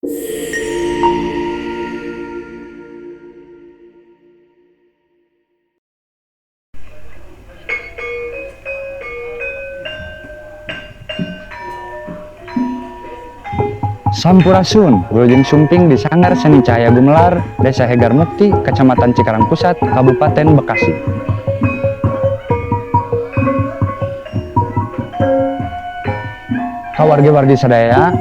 Sampurasun, Wilujeng Sumping di Sanggar Seni Cahaya Gumelar, Desa Hegar Mukti, Kecamatan Cikarang Pusat, Kabupaten Bekasi. Ka wargi-wargi sadaya,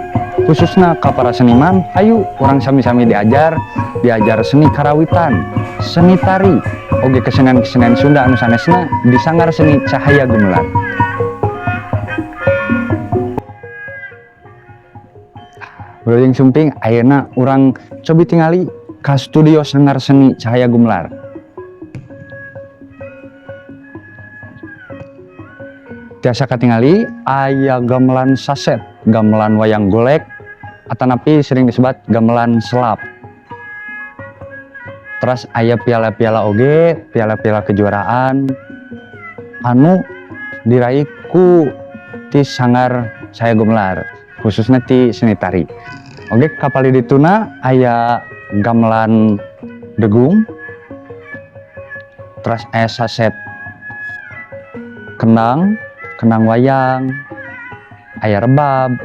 khususnya ka para seniman, ayo urang sami-sami diajar, diajar seni karawitan, seni tari, oge kesenian-kesenian Sunda anu sanesna di Sanggar Seni Cahaya Gumelar. Wilujeng Sumping, ayeuna urang cobi tingali ka studio Sanggar Seni Cahaya Gumelar. Tiasa katingali aya gamelan saset, gamelan wayang golek, atanapi sering disebut gamelan selap. Terus aya piala-piala oge, piala-piala kejuaraan anu diraih ku ti Sanggar Cahaya Gumelar, khususnya ti seni tari. Oge kapali dituna aya gamelan degung, terus aya saset kendang, kendang wayang, aya rebab,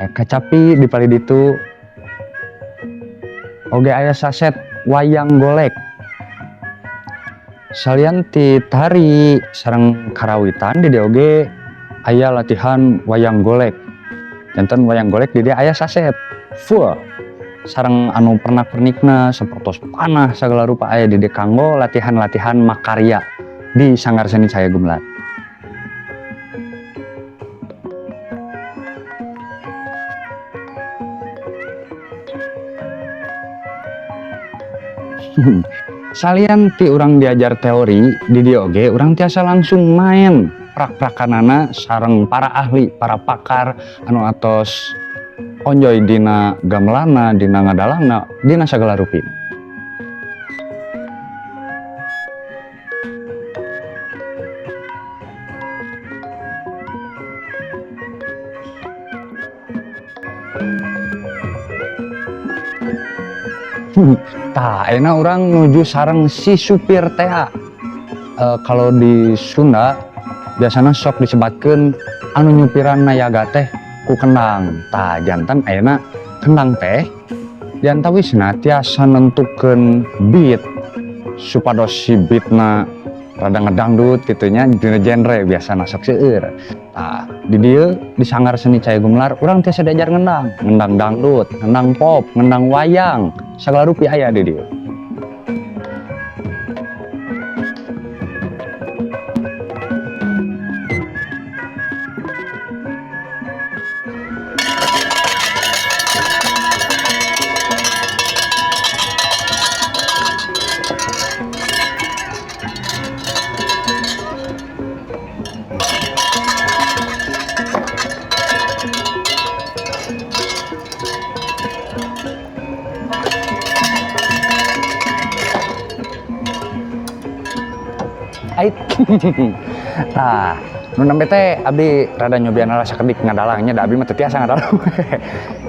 aya kacapi di pali ditu. Oge aya saset wayang golek. Salian ti tari sareng karawitan di dieu oge aya latihan wayang golek. Janten wayang golek di dieu aya saset full sareng anu pernak-pernikna sapertos panah sagala rupa aya di dieu kanggo latihan-latihan makarya di Sanggar Seni Cahaya Gumelar. Salian ti urang diajar teori di dieu oge urang tiasa langsung main prak-prakanana sareng para ahli, para pakar anu atos onjoy dina gamelana, dina ngadalangna, dina sagala rupi. Tah, ayeuna urang nuju sareng si supir tea. Kalau di Sunda biasana sok disebatkeun anu nyupiran nayaga teh ku kendang. Tah, janten ayeuna kendang teh diantawisna tiasa nentukeun beat supados si beatna rada ngedangdut kitu nya dina genre biasana sok seueur. Tah, di dieu di Sanggar Seni Cahaya Gumelar urang tiasa diajar ngendang, ngendang dangdut, ngendang pop, ngendang wayang, sagala rupi aya di dieu. Ait. Tah, nu nembe teh abdi rada nyobian lah sakedik ngadalangnya, da abdi mah teu tiasa ngadalang.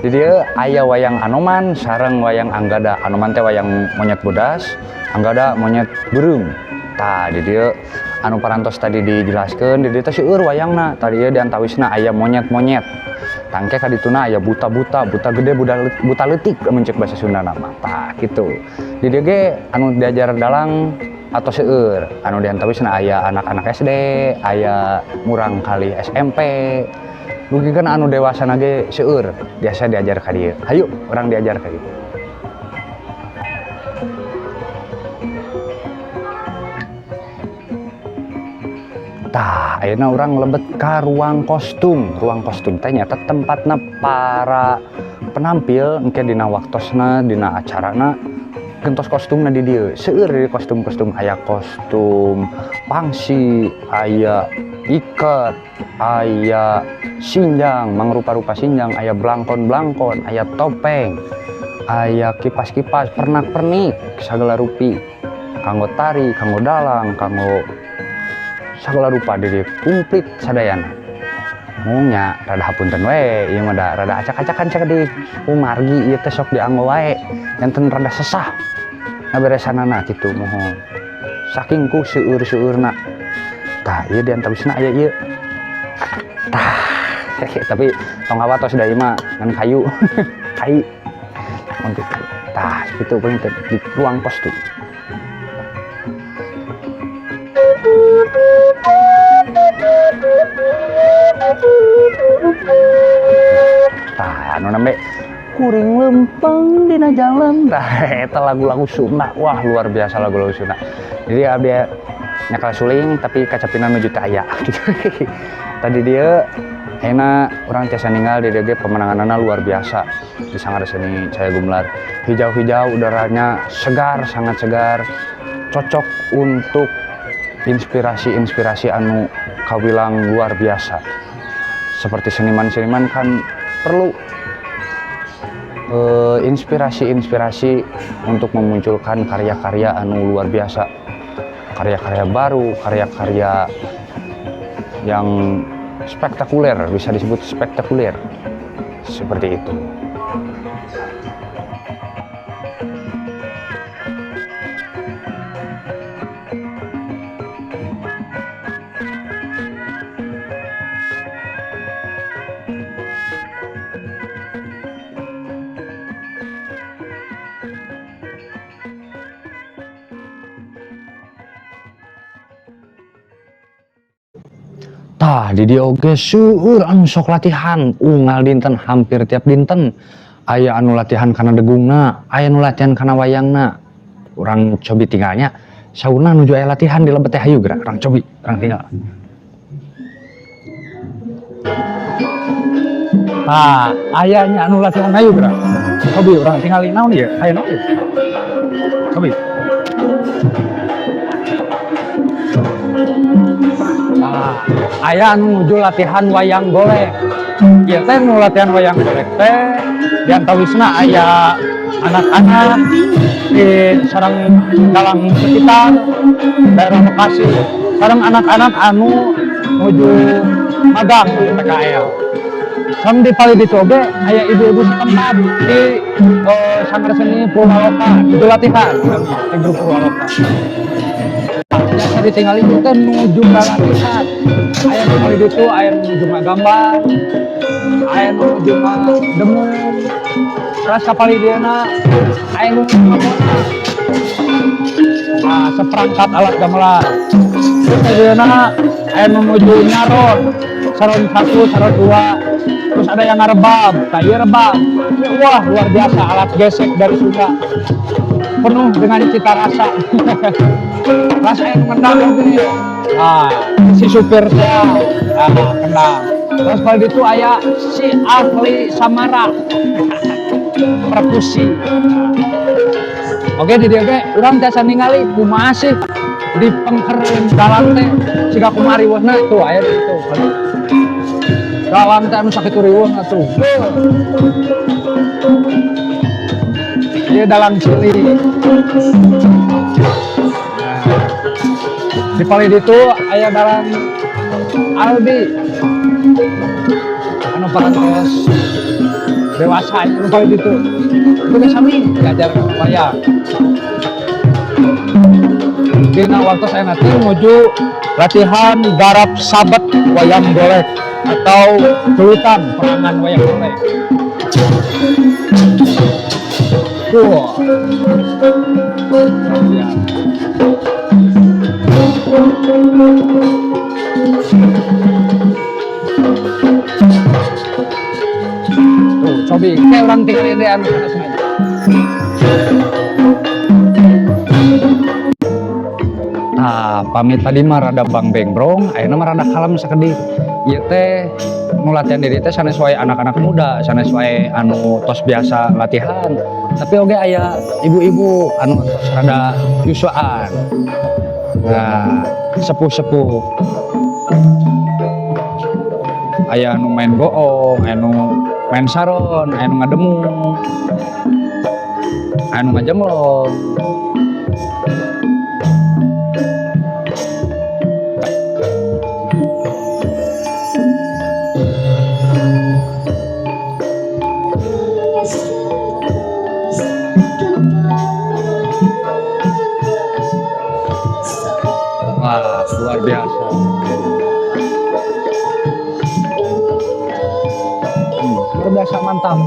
Di dieu aya wayang Anoman sareng wayang Anggada. Anoman teh wayang monyet bodas, Anggada monyet beureum. Tah, di dieu anu parantos tadi dijelaskeun, di dieu teh seueur wayangna. Tadi ieu diantawisna aya monyet-monyet. Tangke ka dituna aya buta-buta, buta gede, buta leutik lamun ceuk basa Sunda mah. Tah, kitu. Di dieu ge anu diajar dalang atau seueur, anu diantawisna aya anak-anak SD, aya murang kali SMP, dugi kan anu dewasa ge seueur biasa diajar ka dieu. Hayu urang diajar ka dieu. Tah, ayeuna urang lebet ka ruang kostum. Ruang kostum teh nyaeta tempatna para penampil engke dina waktosna, dina acarana gentos kostumna di dieu. Seueur di kostum-kostum, aya kostum pangsi, aya iket, aya sinjang, mangrupa-rupa sinjang, aya blangkon-blangkon, aya topeng, aya kipas-kipas, pernak-pernik sagala rupi. Kanggo tari, kanggo dalang, kanggo sagala rupa di dieu komplit sadayana. Nya rada hapunten we, ieu mah da rada acak-acakan sakedik. Kumargi ieu teh sok dianggo wae, janten rada sesah ngaberesanana kitu muhun. Saking ku seueur-seueurna. Tah, ieu di antawisna aya ieu. Tah, tapi tong hawatos da ieu mah ngan kayu. Kai. Mun kitu. Tah, kitu paling teh di ruang kos tuh. Tah, anu nambe kuring lempeng dina jalan. Tah, eta lagu-lagu Sunda. Wah, luar biasa lagu-lagu Sunda. Jadi abdi nyakal suling tapi kacapina nuju teu aya gitu. Tadi dia enak urang tiasa ninggal di dieu ge pemandanganna luar biasa. Di Sanggar Seni Cahaya Gumelar. Hijau-hijau, udaranya segar, sangat segar. Cocok untuk inspirasi-inspirasi anu kawilang luar biasa. Seperti seniman-seniman kan perlu inspirasi-inspirasi untuk memunculkan karya-karya anu luar biasa, karya-karya baru, karya-karya yang spektakuler, bisa disebut spektakuler seperti itu. Tah, di dieu oge seueur anu sok latihan unggal dinten, hampir tiap dinten aya anu latihan kana degungna, aya anu latihan kana wayangna. Urang cobi tinggalnya saurna nuju aya latihan di lebet teh, hayu geura urang cobi, urang tinggal. Tah, aya nya anu latihan, hayu geura. Cobi urang tingali naon ieu? Aya naon ieu? Cobi. Nah, aya anu nuju latihan wayang golek. Ieu teh nu latihan wayang golek teh diantawisna aya anak-anak di sareng dalang sekitar daerah Bekasi, sareng anak-anak anu nuju magang di PKL. Sareng di palih ditu oge aya ibu-ibu setempat di Sanggar Seni Purwaloka nuju latihan di grup Purwaloka. Biasa ditinggali itu teh nuju latihan. Aya nu palih ditu aya nu nuju ngagambar, aya nu nuju ngademung. Terus sapalih dieuna aya nu ngabona. Nah, seperangkat alat gamelan. Terus dieuna aya nu nuju nyaron, saron 1, saron 2. Terus ada yang ngarebab, tah ieu rebab. Wah, luar biasa alat gesek dari Sunda. Penuh dengan cita rasa. Rasa yang kendang oge. Ah, si supir teh, ah, kendang. Terus kalau itu aya si ahli samara. Perkusi. Oke, di dieu ge urang tiasa ningali kumaha sih di pengkereun dalang teh siga kumaha riweuhna tuh aya di ditu. Dalang teh anu sakitu riweuhna tuh. Ieu dalang cilik. Nah, di palih ditu aya dalang Aldi. Anu parantos dewasa anu palih ditu. Itu ge sami diajar wayang. Dina waktu saya nanti menuju latihan garap sabet wayang golek atau gelutan perangan wayang golek. Wah. Tuh, cobi kayak orang tinggal ini anu sana semuanya. Nah, pamit tadi mah rada bang bengbrong, ayeuna mah rada kalem sakedik. Ieu teh nu latihan diri teh sanes wae anak-anak muda, sanes wae anu tos biasa latihan. Tapi oge aya ibu-ibu anu tos rada yuswaan. Nah, sepuh-sepuh. Aya anu main goong, aya anu main saron, aya anu ngademung, aya anu ngajemlong. Luar biasa. Luar biasa mantap.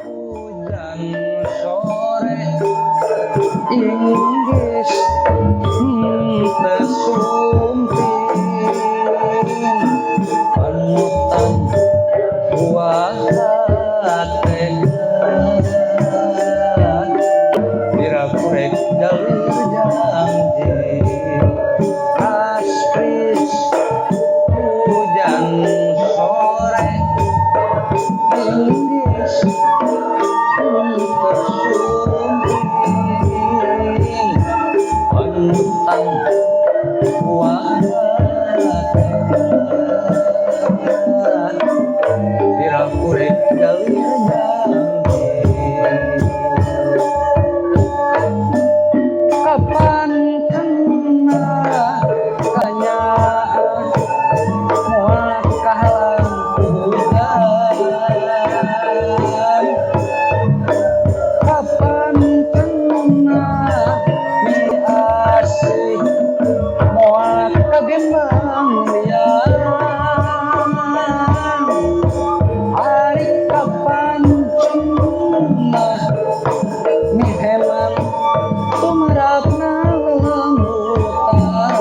Hujan sore inggris tesumping panutan buah tekad dirakurek jalur janji aspris hujan sore inggris tersumping panutan buah tekad dirakurek jalur janji kapan kena kanyaah moal kahalang hujan kapan kena miasih moal kagembang liang ari kapan cenah miheman tumerapna lembutan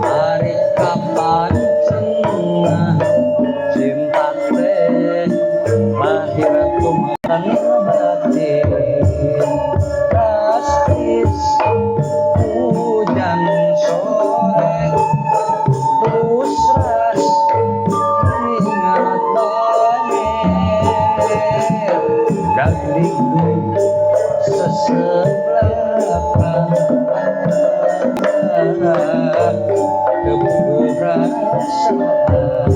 ari kapan cenah cinta teh lahir tumakan batin drastis hujan sore terus ras ingat banget dagdikduk sesebelakan debu perasaan.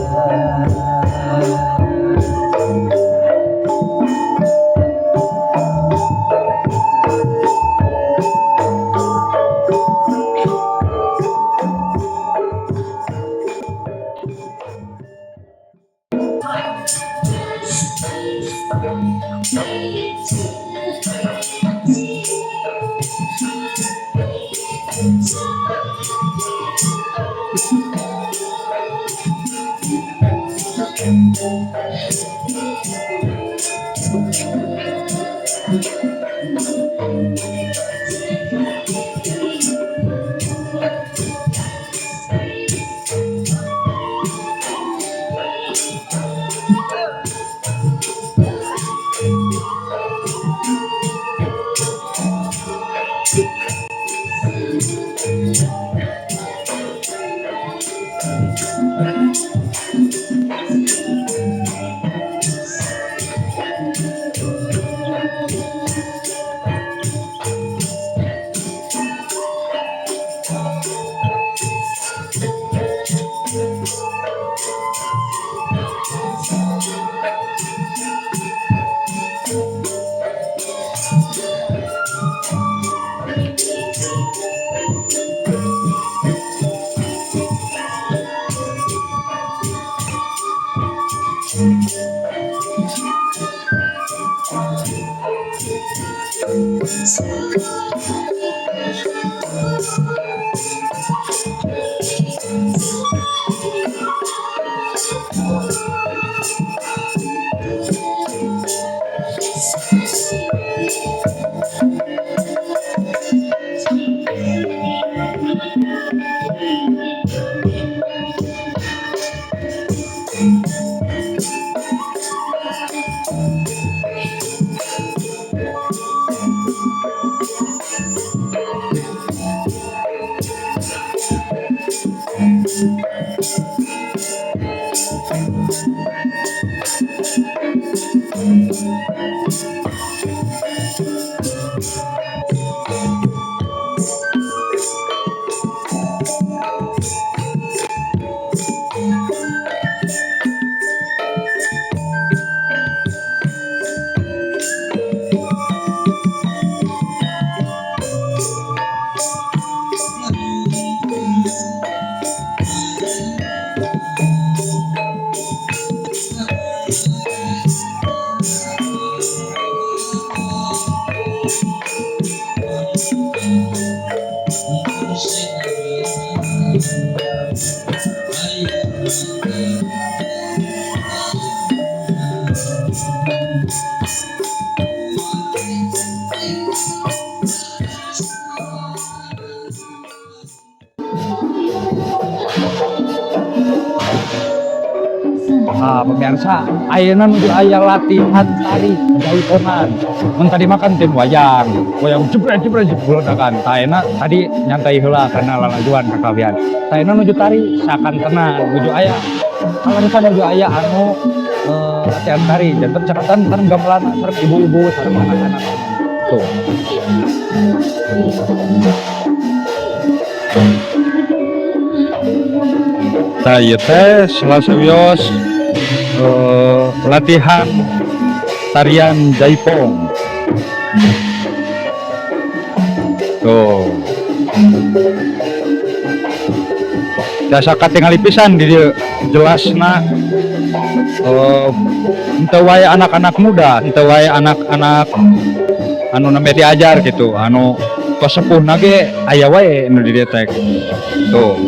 Ah, pemirsa, ayeuna nuju aya latihan tari jaipongan. Mun tadi makan tim wayang, wayang jebret jebret jebret kan. Tah ayeuna tadi nyantai heula karena lalajuan kakawian. Tah ayeuna nuju tari sakantenan, nuju aya kaleresan nuju aya anu latihan tari. Janten sakantenan sareng gamelan sareng ibu-ibu sareng anak-anak. Tuh. Tah ieu teh salah sawios latihan tarian jaipong. Tuh. Jasa katingali pisan di dieu jelasna, henteu wae anak-anak muda, henteu wae anak-anak anu nembe diajar gitu, anu tos sepuhna ge aya wae nu di dieu teh. Tuh.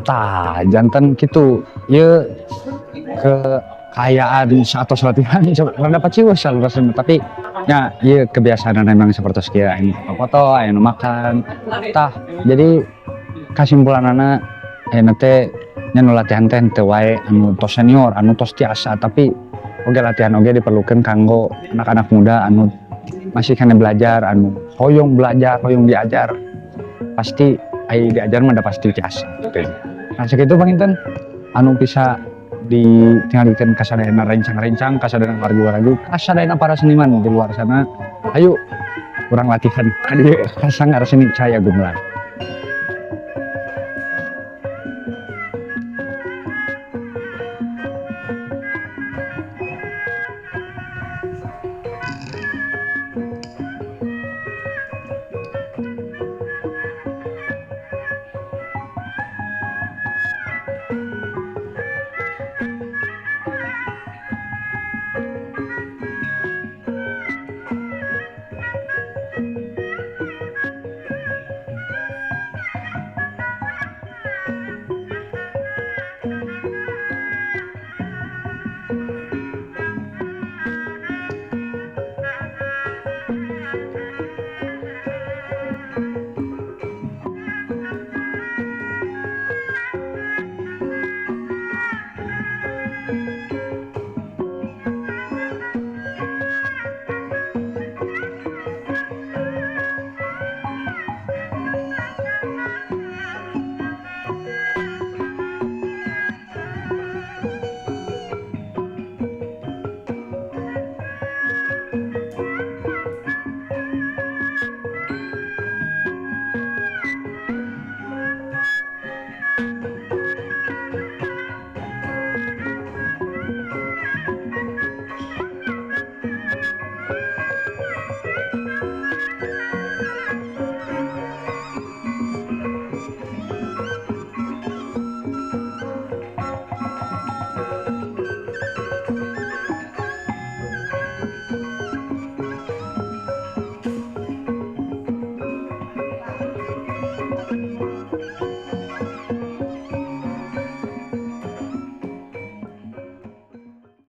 Tah, janten kitu ieu kekayaan saatos latihan rada paciweuh salurasna, tapi nya ieu kebiasaan memang seperti kieu, aya foto-foto, aya nu makan. Tah, jadi kasimpulanana ayeuna teh nya nu latihan teh henteu wae anu tos senior, anu tos tiasa, tapi oge latihan oge diperlukeun kanggo anak-anak muda anu masih keneh belajar, anu hoyong belajar, hoyong diajar. Pasti ai diajar mah da pasti tiasa gitu. Nah, sakitu panginten anu bisa ditinggalikeun ka sadayana rencang-rencang, ka sadayana wargi-wargi, ka sadayana para seniman di luar sana. Ayo urang latihan ka dieu ka Sanggar Seni Cahaya Gumelar.